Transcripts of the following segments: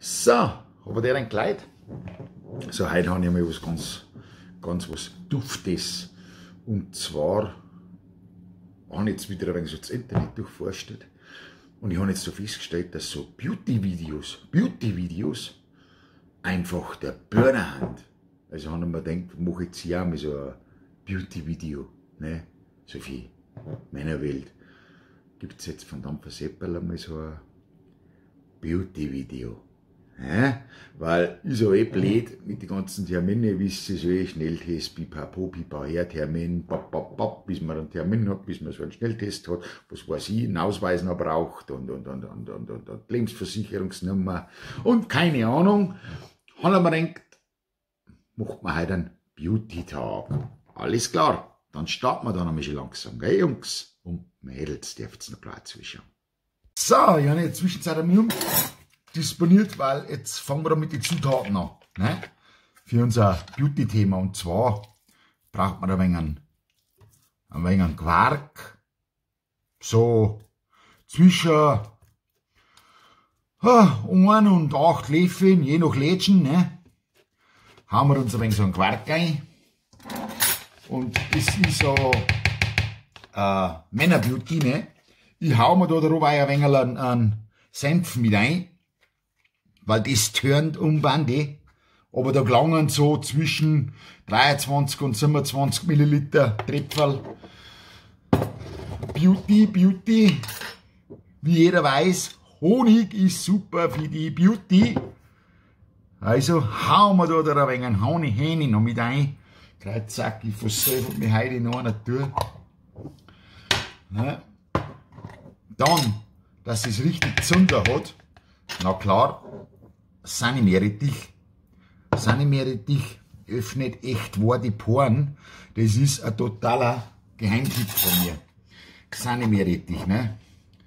So, aber der ein Kleid. So, heute habe ich mal was ganz, ganz was Duftes. Und zwar habe ich jetzt wieder ein wenig so das Internet durchforstet. Und ich habe jetzt so festgestellt, dass so Beauty-Videos einfach der Burner sind. Also habe ich mir gedacht, mache jetzt hier auch mal so ein Beauty-Video, ne? So viel Männerwelt. Gibt's jetzt von Dampfer Seppel einmal so ein Beauty-Video. Ja, weil ist ja eh blöd mit den ganzen Terminen, wisst ihr so eh, Schnelltest, pipapo, pipa her, Termin, pap, pap, pap, bis man einen Termin hat, bis man so einen Schnelltest hat, was weiß ich, einen Ausweis noch braucht und Lebensversicherungsnummer und keine Ahnung. Haben wir gedacht, macht man heute einen Beauty-Tag. Alles klar, dann starten wir da noch ein bisschen langsam, gell Jungs und Mädels, dürft's noch klar zuschauen. So, ich habe in der Zwischenzeit einmal disponiert, weil jetzt fangen wir da mit den Zutaten an, ne? Für unser Beauty-Thema. Und zwar braucht man ein wenig einen Quark, so zwischen 1 und 8 Löffeln, je nach Lädchen, ne? Hauen wir uns ein wenig so einen Quark rein. Und das ist so Männer-Beauty, ne? Ich hau mir da drauf ein wenig einen Senf mit rein, weil das tönt um Bande. Aber da gelangen so zwischen 23 und 27 Milliliter Tröpferl. Beauty, Beauty, wie jeder weiß, Honig ist super für die Beauty. Also hauen wir da ein wenig Honig hin noch mit rein. Kreuzsack, ich versuche mich heute noch einer Tour. Ne? Dann, dass es richtig Zunder hat, na klar, Sanimeerrettich. Sanimeerrettich öffnet echt wahr die Poren. Das ist ein totaler Geheimtipp von mir. Sanimeerrettich, ne?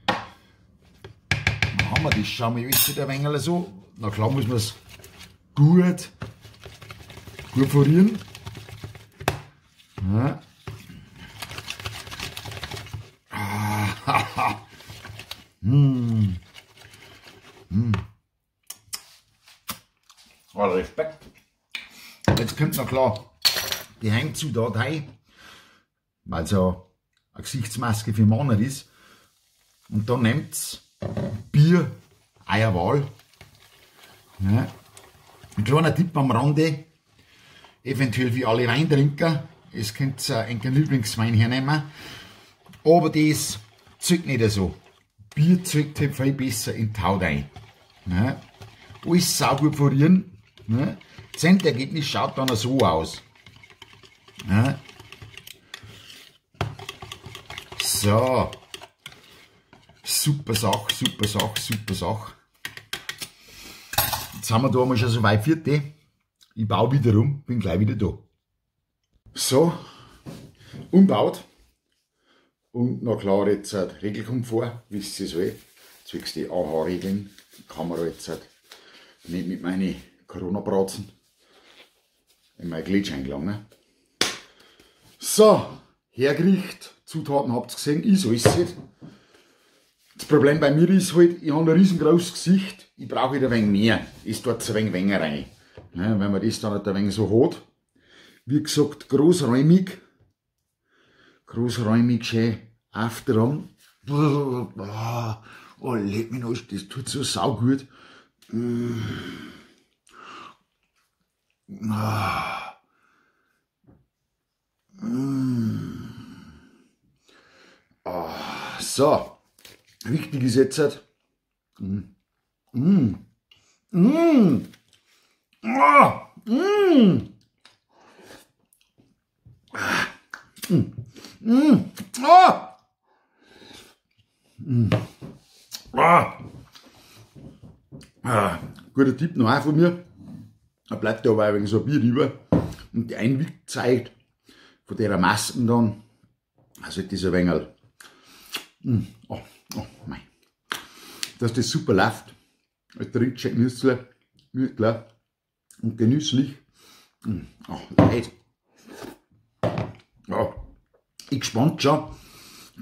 Dann haben wir das schon mal wieder ein wenig so. Na klar muss man es gut verrühren. Ja. Mmh. Mmh. Oh, Respekt. Jetzt kommt noch klar die Geheimzutat rein, weil so eine Gesichtsmaske für Männer ist. Und da nehmt's Bier, euer Wahl. Ja. Ein kleiner Tipp am Rande, eventuell wie alle Weintrinker, es könnt ihr einen Lieblingswein hernehmen, aber das zeugt nicht so. Bier zeugt halt viel besser in die Haut ein. Ja. Alles saugut verrühren. Ja. Das Endergebnis schaut dann so aus. Ja. So. Super Sache, super Sache, super Sache. Jetzt haben wir da einmal schon so weit vierte. Ich baue wieder rum, bin gleich wieder da. So, umbaut. Und na klar, jetzt Regelkomfort, wisst ihr so eh. Zwecks die AHA-Regeln, kann man jetzt nicht mit meinen Corona-Bratzen in mein Glitsch eingelangen. So, hergerichtet, Zutaten habt ihr gesehen, ist alles jetzt. Das Problem bei mir ist halt, ich habe ein riesengroßes Gesicht, ich brauche halt ein wenig mehr. Es tut ein wenig weniger rein. Ne, wenn man das dann halt ein wenig so hat. Wie gesagt, großräumig. Großräumig schön auftragen. Oh, leck mich noch, das tut so saugut. So, wichtig ist jetzt halt. Guter Tipp noch auch von mir. Da bleibt ja aber ein wenig so ein Bier über. Und die Einwegzeit von der Masken dann, also das ein wenig, oh, oh, mei. Dass das super läuft. Es trinkt schön genüsslich und genüsslich. Oh, leid. Ja, ich gespannt schon.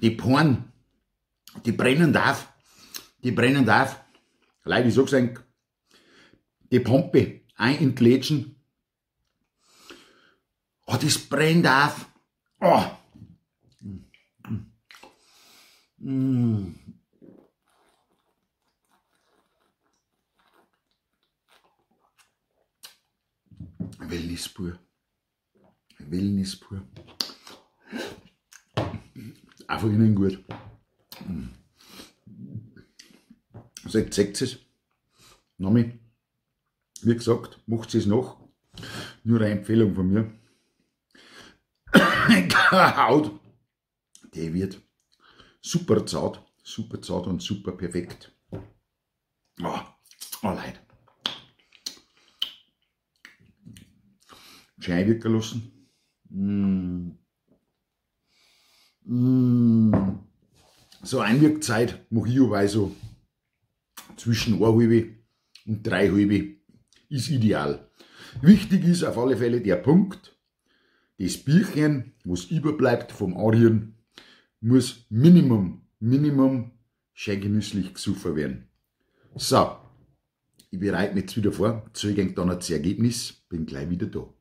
Die Poren, die brennen darf. Die brennen darf. Leute, ich sag's euch, Die Pampe ein in die Lätschen. Oh, das brennt auf. Oh. Mm. Wellness pur. Wellness pur. Einfach innen gut. Also jetzt seht ihr es. Nochmal. Wie gesagt, macht es noch. Nur eine Empfehlung von mir. Haut, die wird super zart und super perfekt. Oh, oh Leute. Schön einwirken lassen. Mm. Mm. So Einwirkzeit mache ich aber so zwischen 1,5 und 3,5 ist ideal. Wichtig ist auf alle Fälle der Punkt, das Bierchen, was überbleibt vom Anrühren, muss Minimum schön genüsslich gesoffen werden. So, ich bereite mich jetzt wieder vor, zeige dann das Ergebnis, bin gleich wieder da.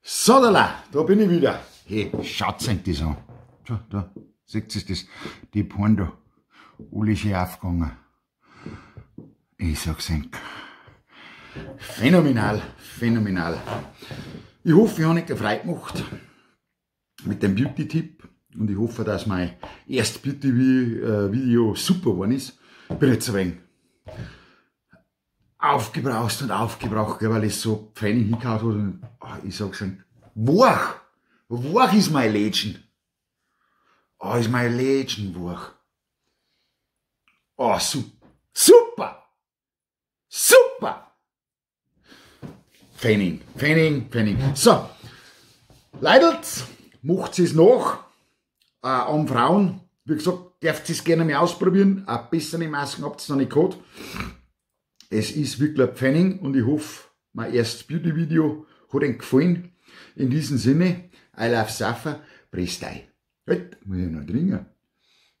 So, da bin ich wieder. Hey, schaut euch das an. Schau, da, seht ihr das? Die Poren da, alle schön aufgegangen. Ich sag's euch. Phänomenal, phänomenal. Ich hoffe, ich habe euch Freude gemacht mit dem Beauty-Tipp. Und ich hoffe, dass mein erstes Beauty-Video super geworden ist. Ich bin jetzt ein wenig aufgebraust und aufgebraucht, gell, weil ich so fein hingehauen habe. Und, oh, ich sag's euch, wach! Wach ist mein Lädchen! Oh, ist mein Lädchen wach! Oh, super! Super! Fening, Fening, Fening. So, Leidels, macht es nach. An Frauen, wie gesagt, dürft ihr es gerne mal ausprobieren. Eine bessere Masken habt ihr noch nicht gehabt. Es ist wirklich ein Pfennig und ich hoffe, mein erstes Beauty-Video hat euch gefallen. In diesem Sinne, I love Safa, Prestei. Halt, muss ich noch trinken.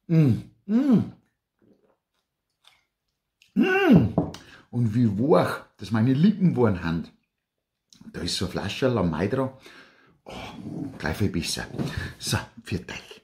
Mm, mm. Mm. Und wie weich, dass meine Lippen waren haben. Da ist so eine Flasche Lamai dran. Oh, gleich viel besser. So, für euch.